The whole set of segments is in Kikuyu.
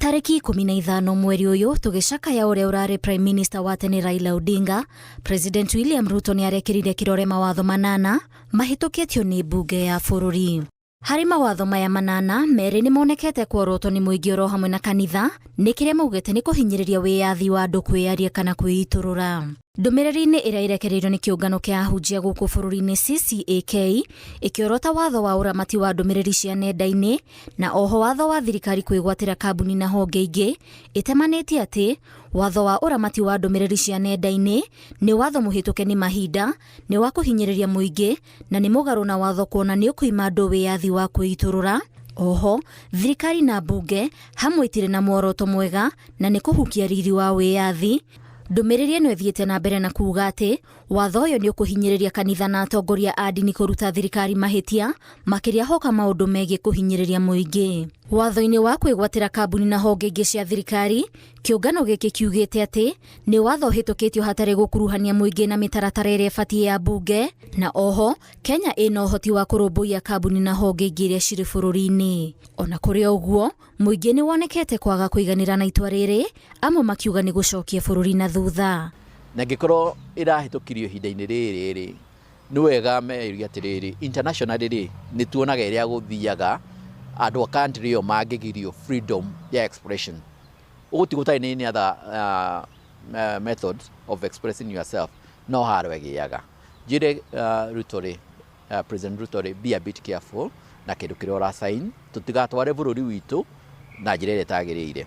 Tarĩki 15 mweri ũyũ, tũgĩcakaya ũrĩa ũrarĩ Prime Minister wa tene Raila Odinga, President William Ruto nĩ arekĩrire kĩrore mawatho manana mahĩtũkĩtio nĩ mbunge ya bũrũri. Harĩ mawatho maya manana, merĩ nĩ monekete kworotwo nĩ mũingĩ oro hamwe na kanitha nĩ kĩrĩa maugĩte nĩ kũhinyĩrĩria wĩyathi wa andũ kwĩyaria kana kwĩitũrũra. Ndũmĩrĩri-inĩ ĩrĩa ĩrekereirio nĩ kĩũngano kĩa ahunjia gũkũ bũrũri-inĩ CCAK, ĩkĩorota watho wa ũramati wa ndũmĩrĩri cia nenda-inĩ na oho watho wa thirikari kwĩgwatĩra kambuni na honge ingĩ, ĩtemanĩtie atĩ watho wa ũramati wa ndũmĩrĩri cia nenda-inĩ nĩ watho mũhĩtũke nĩ mahinda, nĩ wa kũhinyĩrĩria mũingĩ na nĩ mũgarũ na watho kuona nĩ ũkũima andũ wĩyathi wa kwĩitũrũra. Oho, thirikari na mbunge hamwe itirĩ na muoroto mwega na nĩ kũhukia riri wa wĩyathi. Ndũmĩrĩri ĩno ĩthiĩte na mbere na kuuga atĩ watho ũyũ nĩ ũkũhinyĩrĩria kanitha na atongoria a ndini kũruta thirikari mahĩtia, makĩria hoka maũndũ megiĩ kũhinyĩrĩria mũingĩ. Watho-inĩ wa kwĩgwatĩra kambuni na honge ingĩ cia thirikari, kĩũngano gĩkĩ kiugĩte atĩ nĩ watho ũhĩtũkĩtio hatarĩ gũkuruhania mũingĩ na mĩtaratara ĩrĩa ĩbatiĩ ya mbunge, na oho Kenya ĩna ũhoti wa kũrũmbũiya kambuni na honge ingĩ iria cirĩ bũrũri-inĩ. Ona kũrĩ o ũguo, mũingĩ nĩ wonekete kwaga kũiganĩra na itua rĩrĩ, amwe makiuga nĩ gũcokia bũrũri na thutha. Na angĩkorwo ĩrahĩtũkirio ihinda-inĩ rĩrĩ rĩ, nĩ wega meyũrie atĩrĩrĩ, internationally rĩ, nĩ tuonaga ĩrĩa gũthiaga andũ a country ĩyo mangĩgirio freedom ya expression. Ũgũtigwo ũtarĩ na any other method of expressing yourself, no haro ĩgĩaga. Njĩre Ruto rĩ, President Ruto rĩ, be a bit careful na kĩndũ kĩrĩa ũra sign, tũtigatware bũrũri witũ na njĩra ĩrĩa ĩtagĩrĩire.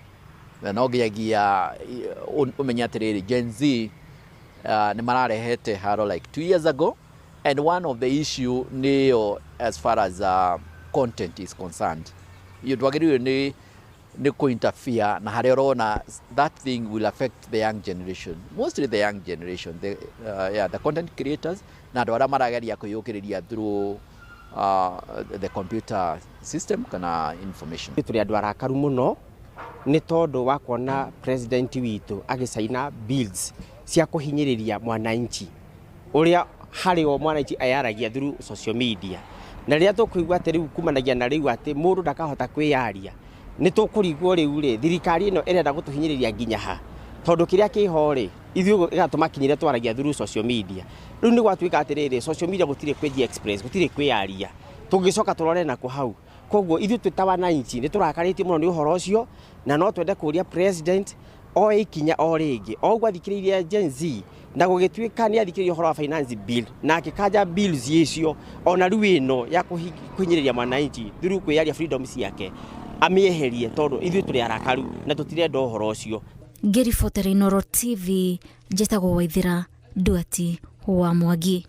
Na no nginyagia ũmenye atĩrĩrĩ, Gen Z nĩ mararehete haro like 2 years ago, and one of the issue nĩyo as far as content is concerned. Iyo ndwagĩrĩirwo nĩ kũ interfere na harĩa ũrona that thing will affect the young generation, mostly the young generation, yeah, the content creators na andũ arĩa marageria kwĩyũkĩrĩria through the computer system kana information. Tũrĩ andũ arakaru mũno nĩ tondũ wa kuona president witũ agĩcaina bills cia kũhinyĩrĩria mwananchi ũrĩa harĩ o mwananchi eyaragia through social media. Na rĩrĩa tũkũigua atĩ rĩu kumanagia na rĩu atĩ mũndũ ndakahota kwĩyaria, nĩ tũkũrigwo rĩu rĩ, thirikari ĩno ĩrenda gũtũhinyĩrĩria nginya ha? Tondũ kĩrĩa kĩho rĩ, ithuĩ ĩgatũmakinyĩria twaragia through social media. Rĩu nĩ gwatuĩka atĩrĩrĩ, social media gũtirĩ kwĩji express, gũtirĩ kwĩyaria, tũngĩcoka tũrore nako hau. Koguo ithuĩ twĩ ta wananchi nĩ tũrakarĩtio mũno nĩ ũhoro ũcio, na no twende kũria president oe ikinya o rĩngĩ o ũguo athikĩrĩirie Gen Z na gũgĩtuĩka nĩ athikĩrĩirie ũhoro wa finance bill na akĩkanja bills icio, ona rĩu ĩno ya kũhinyĩrĩria mwananchi through kwĩyaria freedom ciake amĩeherie, tondũ ithuĩ tũrĩ arakaru na tũtirenda ũhoro ũcio. Ngĩribotera Inooro TV, njĩtagwo Waithĩra Nduati wa Mwangi.